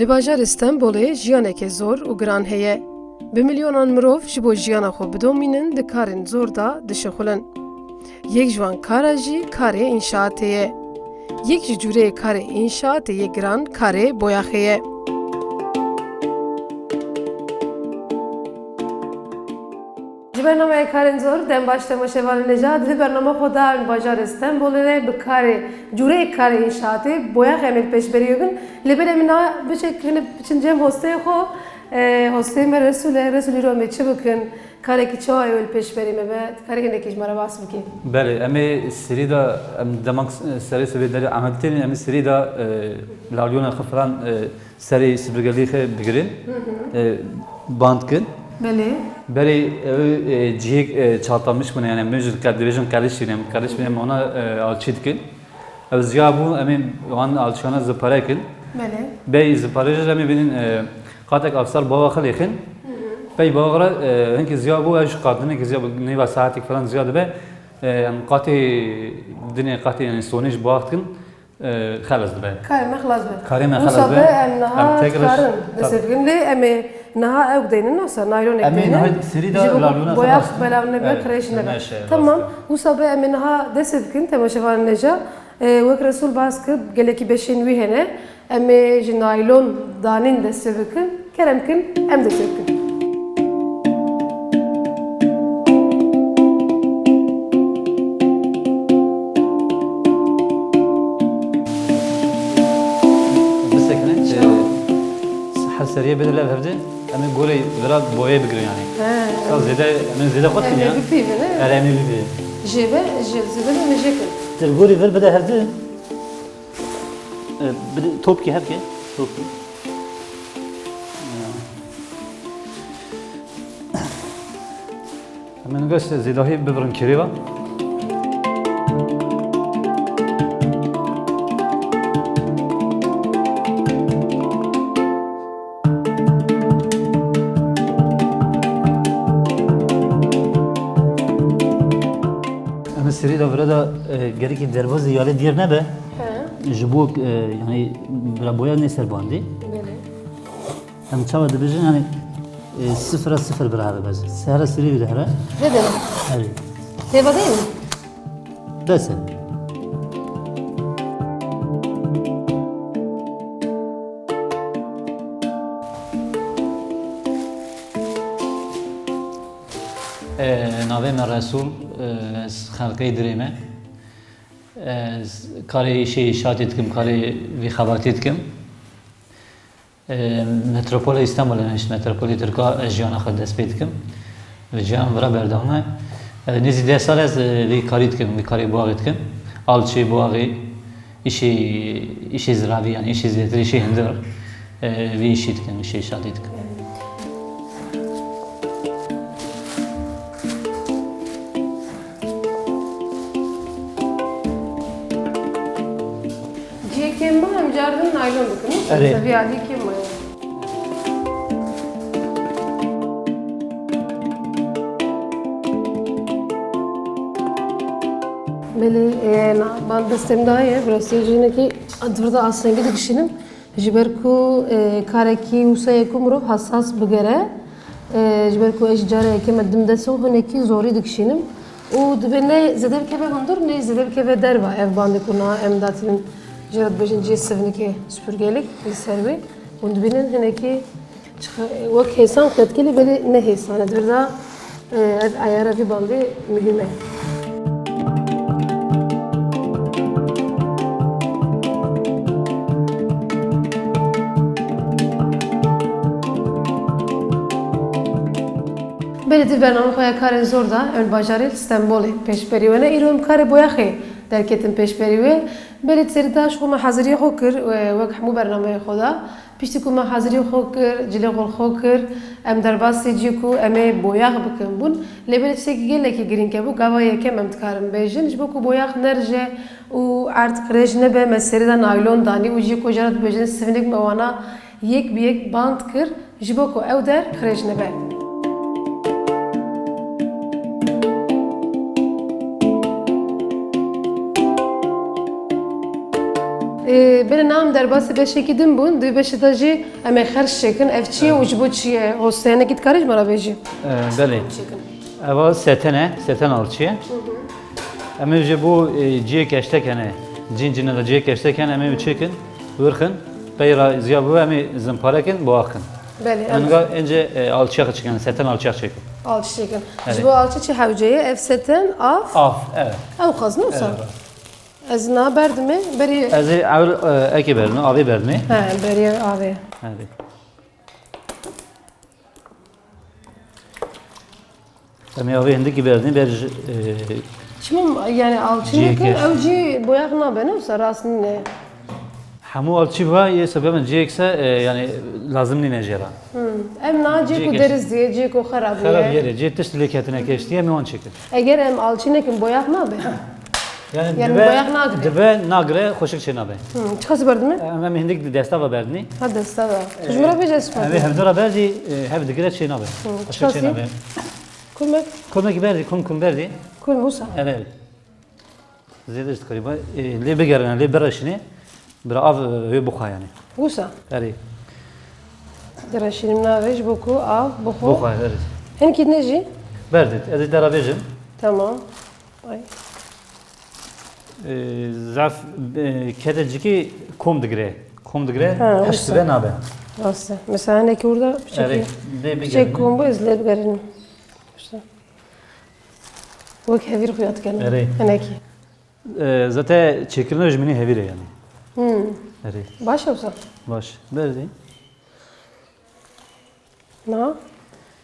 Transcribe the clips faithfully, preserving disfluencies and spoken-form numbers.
Li bajarê Stenbolê jiyaneke zor û giran heye. Bi milyonan mirov ji bo jiyana xwe bidomînin di karên zor de dişixulin. Yek ji wan kara jî karê înşaatê ye. Yek ji cûreyê karê înşaatê yê giran karê boyaxê ye. Ji bernameya Karên Zor, dem baş temaşevanên hêja, di vê bername xwe de em bajarê Stenbolê re bi karê, cûreyê karê înşaatê, boyaxê em ê li pêşberî wê bin. Lê belê min niha biçek hinek biçin cem hosteyê xwe, e, hosteyê me Resûl e. Resûl, îro em ê çi bikin? Karekî çawa ye wê li pêşberî me be? Dikarî hinekî ji me re behs bikî? Belê, em ê serî de, em demek serê sibê derê ehmed tênin, em ê serî de, e, lalyona xwe filan, e, serê sibirgelî xwe bigirin, Hı hı. e, band kin. Belê. Berê ew, e, cihêk, e, çatamiş bûne, yani em dibêjin qe-, dibêjin qeliş, yani qeliş bûne, em ona, e, alçî dikin. Ew ziya bû, em ê wan alçiyana zipare kin. Belê. Bey zipare jî em ê bînin, e, qatek avsar bawa xwe lêxin. Hı hı. Bey bawa xwe, e, hinkî ziya bû, ew ji qat hinkî ziya bû, nêva saetek falan ziya dibe. E, em qatê dinê qatê, yani sonê ji bawa dikin. E, xelas dibe. Karê me xelas be. Karê me Wisa xelas be, be. Em niha Em tek reş- dikarin destê Tabii. bikin. Lê em ê niha ew deynin, wisa naylonek Em ê deynin. niha serî de Ji bo lalyona boyax xelas. belav nebe, Evet, qirêj nebe. neşe, Tamam, rast e. Wisa be em ê niha destê bikin, temaşevanên hêja. E, wek Resûl bas kir, gelekî beşên wî hene. Em ê ji naylon danîn destê bikin. Kerem kin, em destê bikin. Bisekine, e, her seriyê bide lev hevdî, em ê gorê vira boyê bigirin yani. He. Sa zêde, em ê zêde xwe Em ê ya. bipîvin, he? Er em ê bipîvin. Jêbe, jê, zêde de me jê kir. Ter gorê vir bide hevdî. E, bide, topkî hevke, topkî. Em ê niha zêdahî bibirin kirêva. Em ê serî de vira de, e, gerekî derbazê yalê diyar nebe. He. Ji bo, e, yani, bira boya nê ser bandê. Belê. Em çawa dibêjin, yani, e, sifira sifir bira here bes. Sehra sirî bide here. Vê de. Evet. Têva değil mi? Bes e. E, navê me Resûl, e, ez xelkê Dirê me. Ez karê îşê înşaatê dikim, karê vî xebatê dikim. E, Metropolê Îstanbulê, yani işte metropolê Tirka, ez jiyana xwe dest pê dikim. Ve jiyan vira berdewam e. E, nêzî deh sal ez, e, vî karî dikim, vî karê boyaxê dikim. Alçê boyaxê, îşê, îşê ziravî, yani îşê zêtir, îşê hundir, e, vî îşê dikim, îşê înşaatê dikim. Cihê kêm ma em carin naylon dikin. Erê. Sevî alî kêm ma ye. Belê, e, na, ban destê min de ye, bi rastî jî hinekî ez vir de astengî dikişînim. Ji ber ku, e, karekî wisa ye ku mirov hesas bigere, e, ji ber ku ez jî cara yekê me dim dest û hinekî zorî dikişînim. Û dibe ne zêde bikeve hundir, ne zêde bikeve derva ev bandê ku niha em datînin, jê re dibêjin cihê sivnikê, süpürgelik li ser wê. Hûn dibînin hinekî Çi-, wek hêsan xetkilî belê ne hêsan e. Di vir de, e, ev eyara vî bandê muhîm e. Belê di bername xwe ya Karên Zor de em li bajarê li Stenbolê pêşberî we ne. Îro em karê boyaxê derketin pêşberî wê. Belê di serî de ji xwe me haziriyê xwe kir, e, wek hemû bernameyê xwe de. Piştî ku me hazirî xwe kir, cilê xwe li xwe kir, em derbasî cî ku em ê boyax bikin bûn. Lê belê tiştekî gelekî girîng hebû, gava yekem em dikarin bêjin, ji bo ku boyax nerije û erd qirêj nebe, me serî de naylon danî û cî ku jara dibêjin sivnik, me wana yek bi yek band kir, ji bo ku ew der qirêj nebe. Ee, belê, na em derbasî beşekî din bûn, di beşê de jî em ê xerş çêkin. Ev çi ye û ji bo çi ye? Hosteyane kî dikarî ji me re bêjî? Ee, belê. Çêkin. Eva seten e, seten alçî ye. Em ê ji bo, e, ciyê keştek hene, cîn cîne de ciyê keştek hene, em ê çêkin, wirxin, peyra ziya bibe, em ê zimpare kin, boyax kin. Belê, em Eniga ence, e, alçiya çêkin, seten alçiya çêkin. Alçi çêkin. Evet. Ji bo alçi çi hewce ye? Ev seten, av? Av, evet. Ew xwezin wisa? Evet, evet. Ez na berdimê, berî Ez ê ewil, e, ekê berdimê, avê berdimê. He, berî avê. Hadi. Em ê avê hindikî berdin, ber ji, e, Çima, yani, alçî cihê nekin, keş. Ew jî boyax nabe, ne wisa rast nîne. Hemû alçî va yê sebebin cihê kise, e, yani, lazim nîne jê re. Hmm. Em na cihê Cihê ku keş. Deriz diye, cihê ku xerab Xerab ye. Yere, cihê tişt lê ketine keştiye, em ê wan çêkin. Eger em alçî nekin, boyax nabe. Yani Yani dibe, boyax nagire. Dibe nagire, xweşik çê nabe. Hmm. Çiqas berdimê? Em, em hindik di desta ve berdinî. Ha, desta ve. Tu ji min re bêje ez Em ê hevdû re berdî, e, hev digire çê nabe. Hmm. Xweşik çê Çiqasî? Nabe. Kulmek? Kulmek berdî, kum kum berdî. Kulm wisa? Evet, evet. Zêde ji dikarî ba, e, lê bigerine, lê bireşine, bira av, e, wê bixwe yani. Wisa? Erê. Direşînim navê ji bo ku av bixwe. Bixwe, erê. Hinkî ne jî? Berdit, ez ê te re bêjim. Tamam. Ay. E, zaf, e, kete cikî kom digire. Kom digire, Ha, eş wisa. Sibe nabe. Rast e. Mesela hinekî orada piçekî, Erê, lê piçek bigerine. Kom bu, ez lê bigerînim. Wisa. Wek hevîr xuya dikene. Erê. Hinekî. E, zate çêkirina ji minî hevîr e yani. Hmm. Erê. Baş e wisa? Baş. Berdî. Na?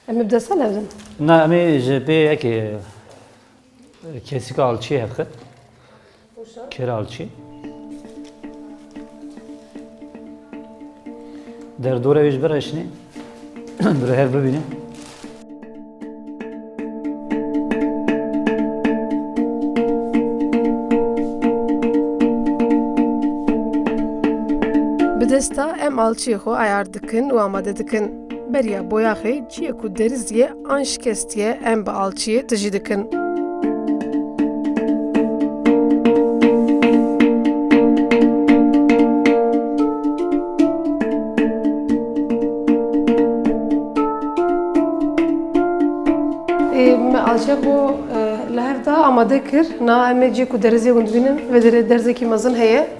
Em ê bi desta levin? Na, em ê ji pê yekê, e, kesîka alçiyê hevxit. Kêra alçî. Derdora wê ji bireşinê. Bi hev bibînin. Bi desta em alçiyê xwe ayar dikin û amade dikin. Beriya boyaxê ciyê ku deriz ye an şikestiye em bi alçiyê tijî dikin. Ê, me alçe xwe, e, li hev da amade kir. Na em ê cê ku derizê hûn dibînin, vê derê derzekî mezin heye.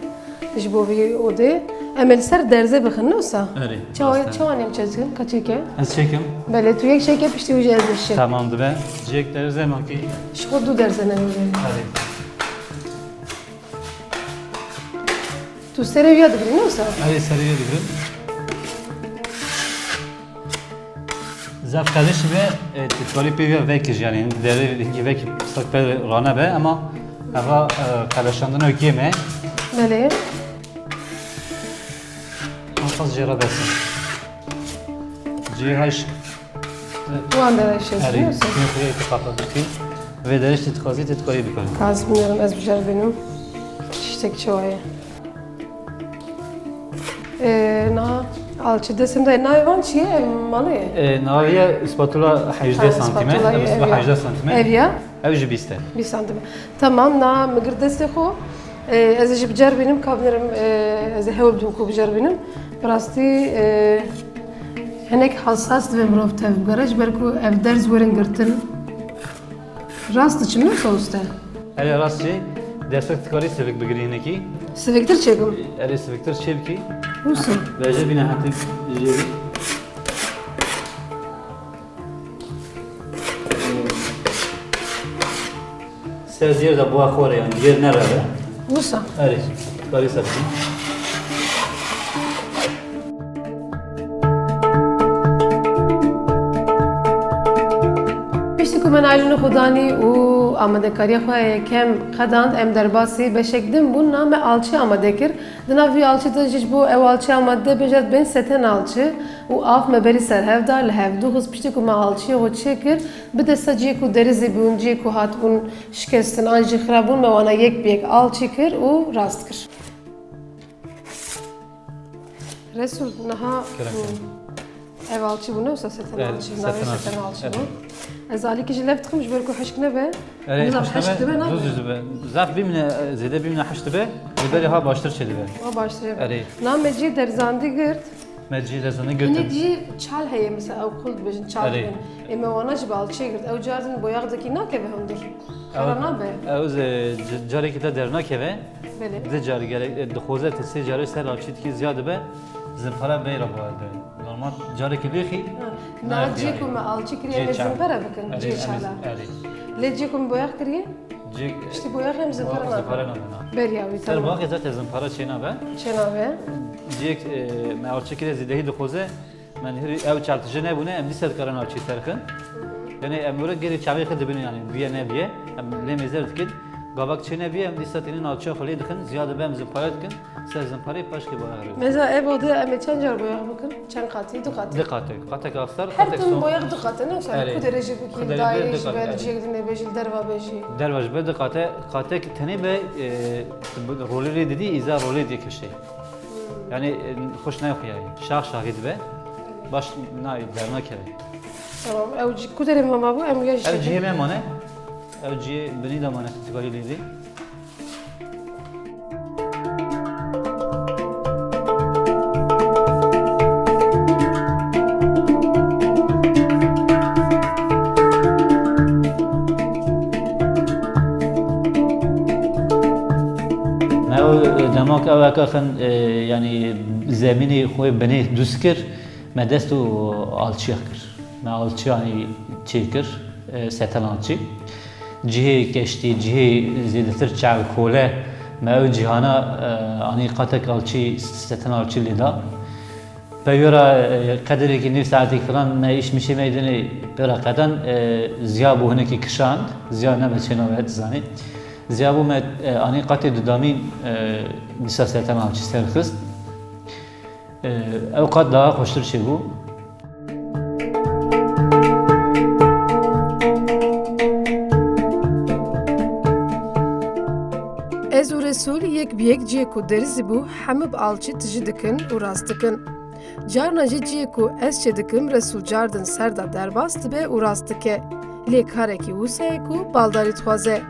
Ji bo vî odê. Em ê li ser derzê bixin, ne wisa? Erê, Çawa, rast e. Çawa nêm çekin, kaçê ke? Ez çêkim. Belê, tu yek çêke, piştî wî jî ez dişim. Tamam dibe. Cêk derze makî. Ji xwe du derze ne wê. Erê. Tu serê wî ya digirî, ne wisa? Erê, serê wî ya digirim. Zaf qelişî be, e, tu dikarî pê ve vekir, yani, derê hinkî vekir, pisak pe rane be, ama eva, e, qeleşandina wekê me. Belê. Anqas jê re bes e. Cihê haş. Wan de şey Erê, biliyorsun. Sînê xwe yê tu qapa bikî. Vê derê tê dikarî, tê dikarî bikarî. Kazım diyorum, ez bicer benim. Tiştek çawa ye. Ee, na, alçı desim de, na evan çiye, ev malı ye? E, naviye spatula hejdeh Ha, santim e, spatula ev ye, spatula ev ya. Hejdeh santim e. Ev ya? Ev jî bîst e. Bîst santim. Tamam, na migir destê xwe. Ee, ez jî bicer bînim, kabnerim, ee, ez ê hewl bidim ku bicer bînim. Bi rastî, ee, hinek hassas divê mirov tev bigere, ji ber ku ev derz werin girtin. Rast diçim, ne wisa uste? Erê, rast çi? Destek dikarî sivik bigirî hinekî? Siviktir çêkim. Erê, siviktir çê bikî. Wisa? Ve jê bîne hetî jê bî. Ser zêr de boya xwe re, yani, zêr nereve. Wisa? Erê, dikarî ser bikî. Piştî ku me nalînê xwe danî û amadekariya xwe ya yekem qedand, em derbasî beşek din bûn, na me alçî amade kir. Di nav vî alçî de jî ji bo ew alçî amade bêje dibên seten alçî û av me berî ser hev da, li hev dû xist. Piştî ku me alçiyê xwe çêkir, bi desta cihê ku derizî bûn, cihê ku hatibûn şikestin an jî xirab bûn, me wana yek bi yek alçî kir û rast kir. Resul, niha Kerem, kerem. Ev alçî bû ne wisa seten alçî, navê seten alçî bû. Evet. Ez alîkî jî lev dikim ji ber ku hişk nebe. Erê, Nizam hişk hişk dibe nebe, nabe. Duz duz dibe. Zaf bimîne, e, zêde bimîne hişk dibe. Li berê ha baştir çêdibe. O baştir e. Erê. Na me cî derzandî girt. Me cî derzandî Hinî girtin. Cî çal heye, mesela ew qul dibêjin, çal Erê. dibin. Ê me wana jî bi alçiyê girt. Ew cardin boyaxdekî nakeve hundir. Xera nabe. Ew, e, c- carekî te dernakeve. Belê. Di car gerek, e, dixwaze te sê carê ser alçî dikî ziya dibe. Zimpara beyra bawerde. Normal carekî lêxî. Na cê ku me alçî kiriye me zimpara bikin. Cê çala. Lê cê ku me boyax kiriye? Piştî boyax em zimpara nakin. Beriya wî, tamam. Ser baxê zaten zimpara çênabe. Çênabe. Ciyek, e, me alçî kiriye zêdehî dixwaze. Me nihirî ew çal tije nebûne, em dîsa dikarin alçî serxin. Yani em were gerî çavê xwe dibînin, yani biye nebiye. Em lê mêzer dikin. Gavak çê nebiye, em dîsa tênin alçiya xwe lê dixin, ziya dibe em zimpara dikin. Ser zimparê paşkê boyax rê. Mesela ev ode em ê çend car boyax bikin? Çend qatî? Du qatî? Du qatî. Qatek astar, her tim boyax du qatî ne? Mesela ku derê jî bikî, dairê jî be, cihek din ê be jî, derva be jî. Derva jî be du qatî. Qatek tenê be, e, rolê rê didî, îza rolê dê kişê. Yani, e, xweş nayê xuyayê. Şax şaxî dibe. Baş nayê, dernakeve. Tamam. Ew cî-, ku derê me mabû, em ya jî. Ev cihê me mane. Ev cihê binî de mane, tu dikarî lê dî. Me ew demak ew eke xin, e, yanî zemînê xwe binê duz kir, me dest û alçiya kir. Me alçiyanî çêkir, e, seten alçî. Cihê keştî, cihê zêdetir çav kole, me ew cihana, e, anî qatek alçî, seten alçî lê da. Peyora, e, qederekî nîv saetek filan me îş mişê meydinê pêra qedan, e, ziya bû hinekî kişand, ziya nebe çênabe dizanî. Ziya bû me, e, anî qatê dudamîn, e, dîsa seten alçî ser xist. E, ew qat daha xweştir çêbû. Ez û Resûl yek bi yek cihê ku derizî bû, hemû bi alçî tijî dikin û rast dikin. Carna jî cihê ku ez çêdikim, Resûl cardin ser de derbas dibe û rast dike. Lê karekî wisa ye ku baldarî dixwaze.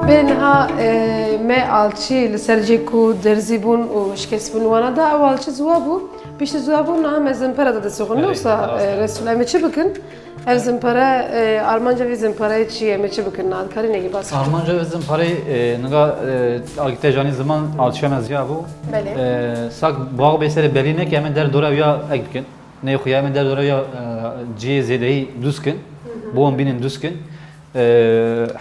Bê niha, e, me alçî li ser cihê ku derzî bûn û şikest bûn wana da, ew alçî ziwa bû. Piştî ziwa bû, niha me zimpara da destê xwe. Erê, ne wisa, rast e, e. Resûl, em ê çi bikin? Ev zimpare, e, armanca vî zimpareyê çi ye? Em ê çi bikin? Na dikarî negî bas bikin? Armanca vî zimpareyê, e, niga, e, agî te janî ziman alçiya me ziya bû. Belê. E, sak bax bê serê belî neke, em ê der dora wîya ek bikin. Nê xuya em ê der dora wîya, e, cihê zêdehî duz kin. Hı hı. Bon bînin duz kin. E,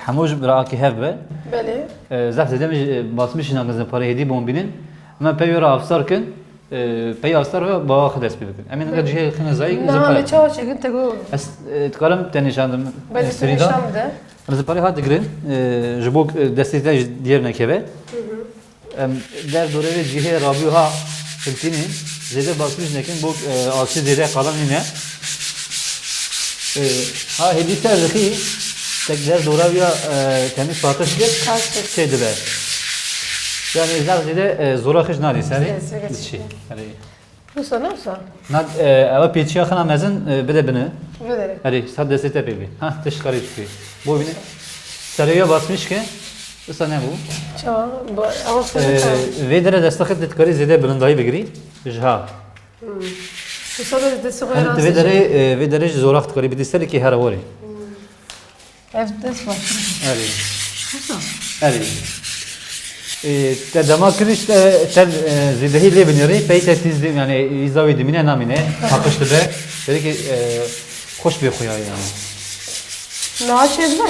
hemû ji bira akî hev be. Belê. E, zaf zêde min jî, e, basmiş jî nakin zimpareyê hêdî bon bînin. Em ê pey wê re afsar kin. E, pey astar ve bawa xwe dest pê bikin. Em ê niha cihê xine zayî. Na, me çawa çêkin te got? Ez, e, dikarim te nîşan dim. Belê, tu nîşan bide. Em ziparê ha digirin, e, ji bo, e, destê te ji diyar nekeve. Hı hı. Em der dorê vê cihê rabû ha hiltînin, zêde basmîş nekin, bo, e, alçî zêde qalan nîne. E, ha hêdî ser dixî, tek der dora wîya, e, temîz patiş kir, çê dibe. Yani zaf zêde, e, zora xij nadî serê. Çi? Erê. Wisa ne wisa? Na, e, ewa pêçiya xina mezin, e, bide bini. Bide. Erê, sa destê te pê bê. Ha, te şikarê tu pê. Bo bine. Serê ya basmiş ke, wisa ne bu? Çawa? Ba, ewa E, vê dere desta xwe te dikarî zêde bilindayî bigirî. Ji ha. Hmm. Wisa be destê xwe Em rastî vê derê, e, vê derê ji zorax dikarî bidî serê ki hera warê. Hmm. Ev dest baş. Erê. Wisa? Erê. E, te dema kiriş te, te, e, zêdehî lê binêrî, pey te tîz dî, yani îza wê dimîne namîne, paqij dibe. Belkî, e, xweş bê xuya yani. Niha çê dibe?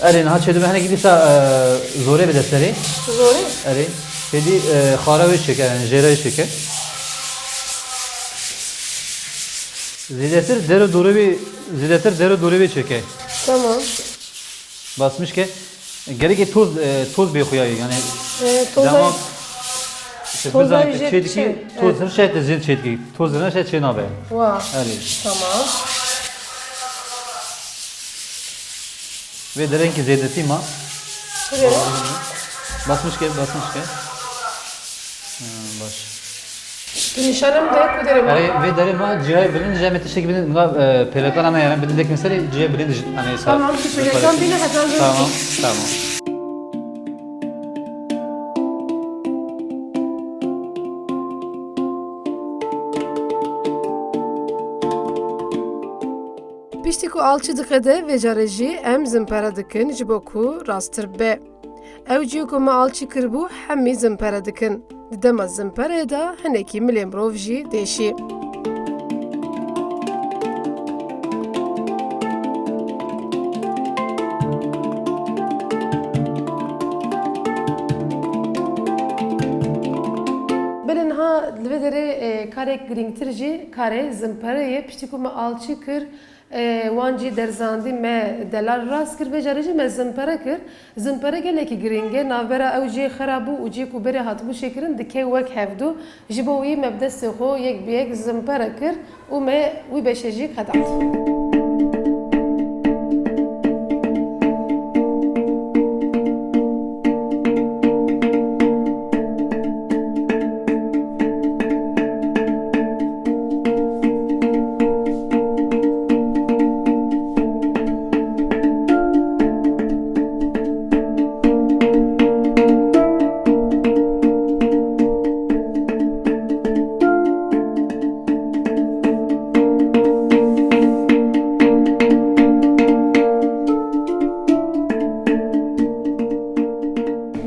Erê, niha çê dibe, henekî dîsa, e, zorê bide serê. Zorê? Erê. Hêdî, e, xara wê çêke, yani jêra wê çêke. Zêdetir der û dorê wê, zêdetir der û dorê wê çêke. Tamam. Basmiş ke, gerekê toz, e, toz bê xuya ye, yani. E, toz dema, ay- işte toz bizan ay jê çê dikî, çê, toz evet. Her şey de zêd çê dikî. Toz ne şey çê nabe. Wa. Erê. Tamam. Vê derê hinkî zêdetî ma. Ku derê? Basmış ke, basmış ke. Ha, baş. Tu nîşanim de ku derê ma? Erê, vê derê ma cihayê bilind ji em ê tiştekî bidin, niha, e, pêlekana me, yani bidin dekin serê cihayê bilind ji, hani sa- Tamam, tu pêlekan bîne heta zêdetî. Tamam, tamam. Piştî ku alçî diqede, vê carê jî em zimpere dikin ji bo ku rasttir bibe. Ew cihê ku me alçî kiribû hemî zimpere dikin. Di dema zimpereyê de hinekî milê mirov jî dêşî. Belê niha li vê derê, e, karek girîngtir jî karê zimperê ye. Piştî ku me alçî kir, e, wan jî derzandî, me delal rast kir, vê carê jî me zimpere kir. Zimpere gelekî girîng e. Navbera ew cihê xera bû û cihê ku berê hatibû çêkirin dike wek hevdu. Ji bo wî me bi destê xwe yek bi yek zimpere kir û me wî beşê jî qedat.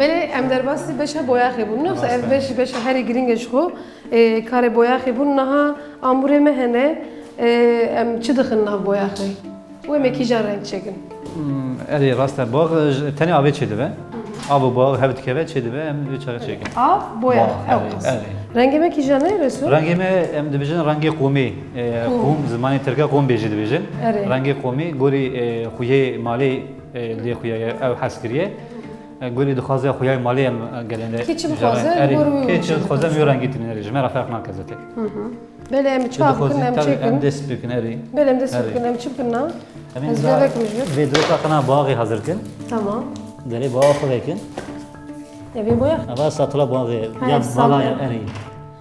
Belê, em derbasî beşa boyaxê bûn. Ne wisa ev beş jî beşa herî girîng e ji xwe. Ê, karê boyaxê bûn. Niha amûrê me hene. Ê, em çi dixin nav boyaxê? Û em ê kîjan reng çêkin? Hmm, erê, rast e. Boyax, e, tenê avê çêdibe. Av û boyax hev dikeve, çêdibe, em vê çaxê çêkin. Av, boyax, boyax, ew erê, qas. Erê. Rengê me kîjan e, Resul? Rengê me, em dibêjin rengê qûmî. E, qûm, zimanê tirke qûm bêjî dibêjin. Erê. Rengê qûmî, gorî, e, xuyê malê, e, lê xuya ye, ew hez kiriye. E, gorî dixwaze xuyayê malê em, e, gelende. Kî çi bixwaze, erê, gorî wî çi dixwaze, em wî rengî tînin, erê. Ji me re ferq nake zetê. Belê, em çawa bikin, em çi bikin? Em dest bikin, erê. Belê, em dest bikin, em çi bikin na? Em ê levek mijbir. Vê diroka qina boyaxê hazir kin. Tamam. Derê boyaxa xwe vekin. Ev ê boyax? Eva satula boyaxê. Ha, ya ev vala ya, erê.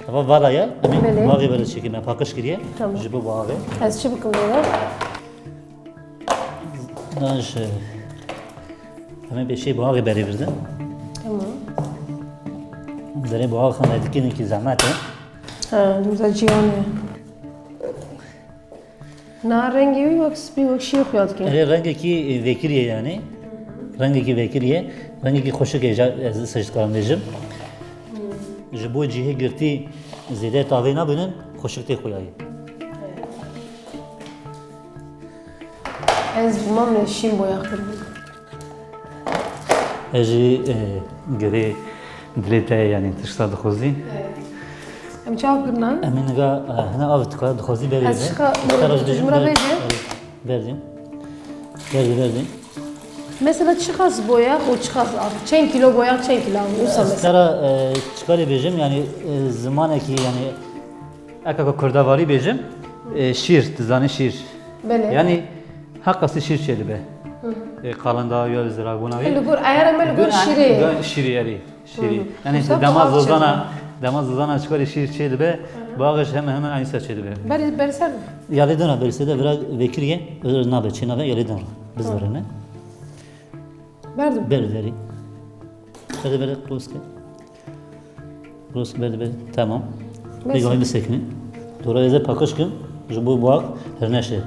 Eva vala ya, em ê boyaxê bere çêkin, me paqij kiriye. Tamam. Ji bo boyaxê. Ez çi bikim böyle? Naş. Em ê beşê boyaxê berê birdin. Tamam. Derê boyaxa me dikin ki zehmet e. Ha, wisa ciyan e. Na rengê wî wek spî, wek şîr xuya dike. Erê, rengekî, e, vekirî ye yani. Rengekî vekirî ye. Rengekî xweşik e, ja-, ez sej dikarim bêjim. Ji bo cihê girtî zêde tavê nabînin, xweşik tê xuyayî. Ez bi mamê şîn boyax kiribû. Ez jî, e, girê dilê te ye, yanî tişta dixwazî. Em çawa kirina? Em ê niga, e, hina av dika-, dixwazî berê. Ez çiqa, tu ji min re bêje? Berdî. Berdî, berdî. Mesela çiqas boyax û çiqas av? Çend kîlo boyax, çend kîlo av? Wisa mesela. Ez te re, e, çikarê bêjim, yanî, e, zimanekî, yanî, Eka ku kurdevarî bêjim, e, şîr, tu zanî şîr. Belê. Yanî heqasî şîr çêdibe. Hı. E, qalindawî ya ziravbûna wî. Li gor eyara me li gor şîrê. Şîrê erê. Şîrê. Hı. Yanî dema zozana, dema zozana çikarê şîr çêdibe, boyaxê jî hemen hemen eynî ser çêdibe. Berî, berî ser. Ya lê dina berî ser de vira vekirî ye, nabe çê nabe ya lê din re. Biz verine. Berdim. Berî derî. Berî berî qûske. Rûsk berdibê, tamam. Bes. Pêgahî bisekine. Dora êze paqij kin, ji bo boyax hirneşe.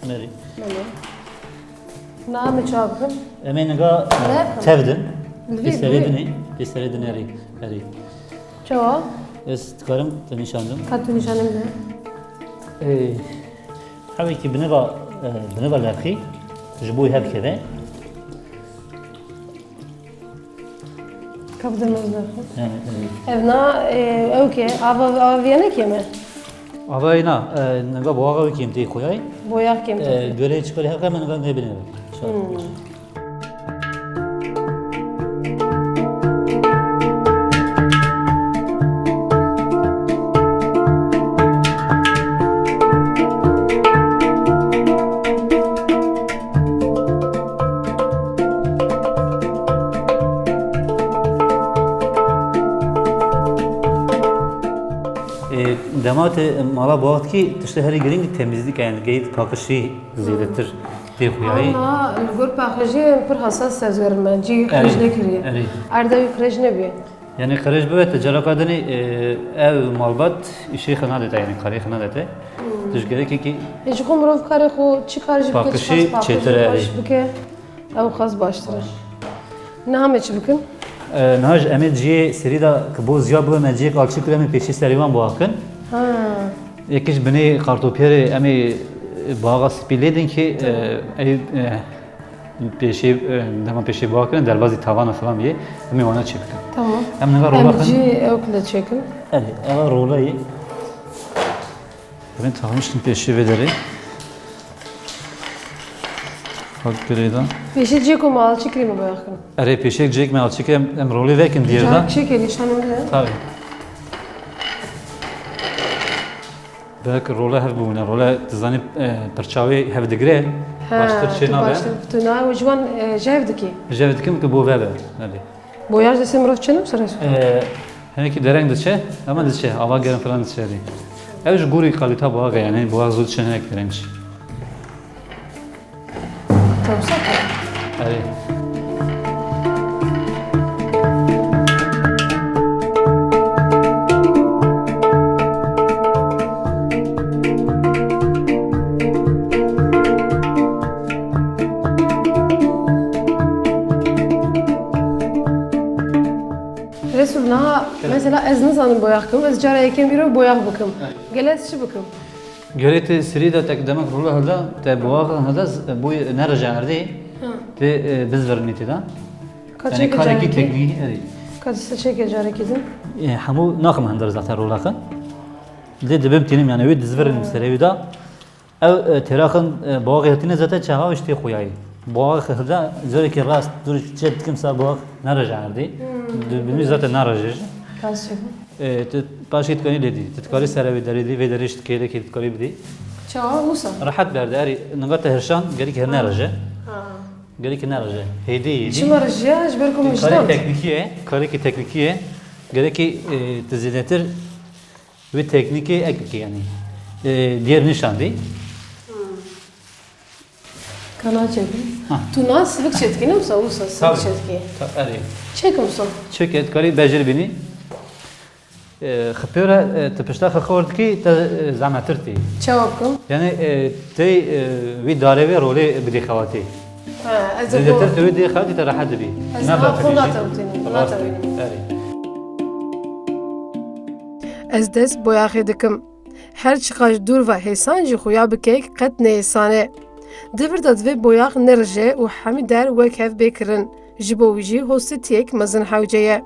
Merî. Belê. Na em ê çawa bikin? Em ê niga, e, tev din. Li vê, pêserê dinê, pêserê dinê erê, erê. Çawa? Ez dikarim te nîşan dim. Ka tu nîşanê min de. Ê, hewekî biniva, e, biniva levxî ji bo hev keve. Ka bide mezin xwe. Yani, e, Ev na, e, ew ke, ava, ava viyanekê me? Ava na, e, niga boyaxa wî kêmtê xweyayî. Boyax kêmtê. E, gölê çikolê heqe me niga nebine. Hmm. Dema te mala boyax dikî, tiştê herî girîng temizlik e, yani gehî paqijî zêdetir tê xuyayî. Ana, li gor paqijî em pir hassas ez werin me, cî qirêj nekiriye. Erê. Erda wî qirêj nebiye. Yani qirêj bibe te careka dinê, e, ev malbat îşê xwe nadete, yani karê xwe nadete. Hmm. Tu ji gerekekî Ê, ji xwe mirov karê xwe çi kar jî bike, çi paqijî xas paqij çêtir e, erê. Bike. Ew xas baştir e. Niha me çi bikin? E, niha ji em ê cihê serî de ki bo ziya bibe me cihê alçî kir em ê pêşî serî wan biaxin. Ha. Yekî ji binê kartopiyerê em ê boyaxa spî lê din ki, e, ey, e, pêşê, e, dema pêşê biaxin derbazî tavana filan bîye, em ê wana çê bikin. Tamam. Em niha rola xin. Em cihê ew kile çêkin. Erê, ewa rola ye. Em ê taxmiştin pêşê vê derê. Hat girêda. Pêşê cihê ku me alçî kirî me boyax kirin. Erê, pêşek cihê me alçî kirî em, em rolê vekin diyêr de. Cihek çêkê nîşanê min de. Tabii. Belki role hev bûne. Role dizanî, e, pirça wê hev digire. Ha, baştir çê tu nabe. Baştir, tu na, û ji wan, e, jev dikî. Jev dikim ki bo vebe. Erê. Boyax destê mirov çêne wisa Resul? Ee, hinekî dereng diçe, ama diçe. Ava germ falan diçe dî. Ew ji gorî kalîta boyaxê, yani boyax zû diçe hinek dereng diçe. Tewsa kir. Erê. Resul, niha mesela ez nizanim boyax bikim, ez cara yekem îro boyax bikim. Evet. Gele ez çi bikim? Gerê te sirî de tek demek rûla hilda, te boyaxa hilda z-, bû nerije erdê, ha, te, e, bizvirnî tê de. Ka yani çêke karekî carekî? Teknîkî, erê. Ka dîsa çêke carekî din? E, hemû naxim hinder zaten rûla xwe. Lê dibim tînim yani wê dizvirin, ha, serê wî de. Ew, e, têraxin, e, boyaxê hiltîne zaten çawa ji tê xuyayî. Boyax hilda, zorekî rast, dur çê dikim sa boyax nereje erdê. Hmm. Dibimî zaten nereje jî. Kas çêbû. E, tu paşê dikanî lê dî. Tu dikarî sere wê derê dî, vê derê jî tu kêlekê dikarî bidî. Çawa wisa? Rehet berde, erê, ninga te hirşan, gerek her nereje. Ha. Gerek nereje. Hêdî, hêdî. Çima rejiya? Ji ber ku min ji dan. Karê teknîkî ye, karekî teknîkî ye. Gerekî, e, tu zêdetir wê teknîkê ek bikî, yanî, e, diyêr nîşan dî. Kana çêbû. Ha. Tu na sivik çêdikî, ne wisa, wisa sivik çêdikî. Tabii. Ta-, erê. Çêkim wisa. Çêke, dikarî bejir bînî. E, xipêre, e, tu pişta xixor dikî, te, e, zehmetir tî. Çawa bikim? Yani, e, tey, e, wî darê wê rolê bidî xewatî. Ha, ez ê zêdetir xwe tu wê dê xewatî te rehet dibî. Ez niha xwe natewtînim, rast e, natewînim. Erê. Ez dest boyaxê dikim. Her çiqas ji dûr ve hêsan jî xuya bikek qet nehêsan e. Di vir de divê boyax nerije û hemî der wek hev bê kirin. Ji bo wî jî hostîtiyek mezin hewce ye.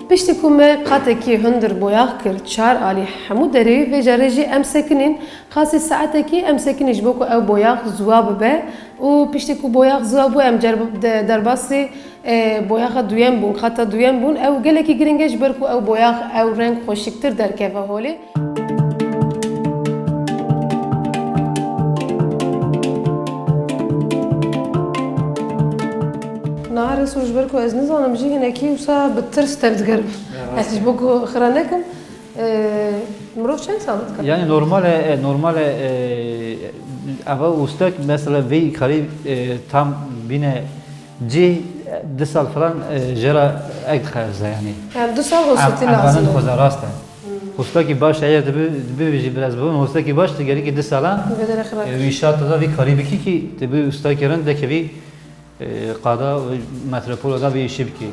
Piştî ku me qatekî hundir boyax kir, çar alî hemû derê, vê carê jî em sekinîn, qasî saetekî em sekinîn ji bo ku ew boyax ziwa bibe û piştî ku boyax ziwa bû em cerb-, de-, derbasî E, boyaxa duyem bûn, xeta duyem bûn. Ew gelekî giring e ji ber ku ew boyax, ew reng xweşiktir derkeve holê. Niha Resul, ji ber ku ez nizanim jî hinekî wisa bi tirs tevdigerim. Ya, rast e. Ez ji bo ku xira nekim, Ee, mirov çend sal dikare? Yani normal e, e, normal e, e, eva ustak mesela vê karî, e, tam bine cih, e, du sal falan, e, jera ek dixerze yani. Yani du sal hoseti lazim. Em, em lazim. Xweza rast e. Hmm. Ustakî baş eğer dibi, dibi jî biraz bu, ustakî baş te gerekî du sala, e, inşaat da vî karî bikî ki te bi ustakî rind dekevî, e, qada û metropola da vî işi bikî.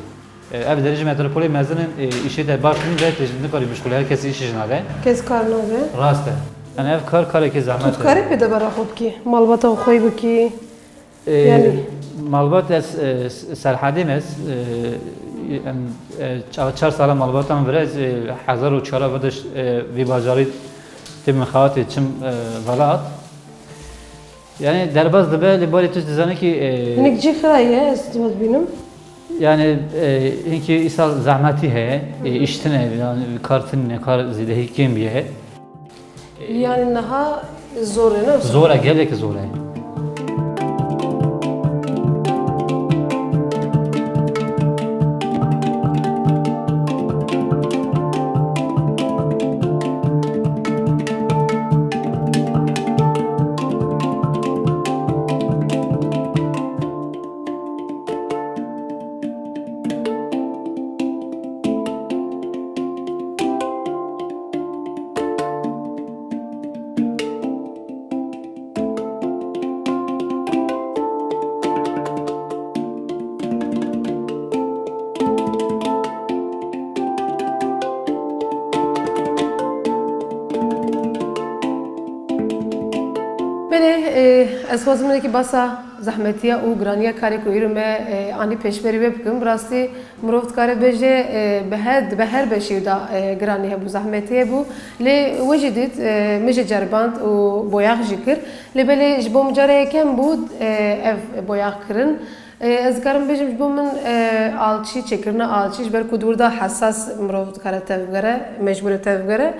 E, ev derê ji metropolê mezin in, e, îşê te baş nîn de, te nikarî bişxulî, her kes îşê jî nade. Kes kar nade. Rast e. Yani ev kar, karekî zehmet e. Tu dikarî pê de bera xwe bikî, malbata xwe bikî? E, yani malbat ez, e, s-, serhedê me, e, em, e, ça-, çar sala malbatan vire, ez, e, hezar û çar ve de, e, vî bajarî tê min xewatê çim, e, velat. Yani derbas dibe, lê barê tu dizane ki, e, hinek cî xira ye, ez dima dibînim. Yani, e, hinkî îsal zehmetî heye, e, hı hı, îş tine, yani kar tine, kar zêdehî kêm ye. Yani niha zor e, ne? Zor e, gelek zor e. Ê, ez xwazim hinekî basa zehmetiya û giraniya karê ku îro me, e, anî pêşberî wê bikim. Bi rastî mirov dikare bêje, e, bi her, dibe her beşî da, e, giranî hebû, zehmetî hebû. Lê we jî dît, e, min jî ceriband û boyax jî kir. Lê belê ji bo min cara yekem bû, e, ev boyax kirin. E, ez dikarim bêjim ji bo min, e, alçî, çêkirina alçî, ji ber ku di wir de hesas mirov dikare tevgere, mecbûr e tevgere.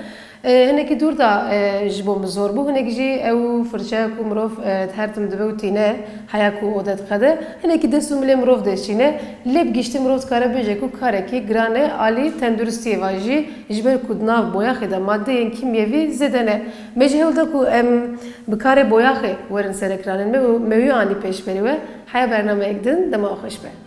E, hinekî dûr da, e, ji bo min zor bû, hinek jî ew firçeya ku mirov, e, her tim dibe û tîne, heya ku ode diqede, hinekî dest û milê mirov deşîne, lê bi giştî mirov dikare bêje ku karekî giran e, alî tenduristiyê ve jî, ji ber ku di nav boyaxê de madeyên kîmyevî zêde ne. Me jî hewl da ku em bi karê boyaxê werin serekranên me û me wî anî pêşberî we. Heya bernameyek din, dema we xweş be.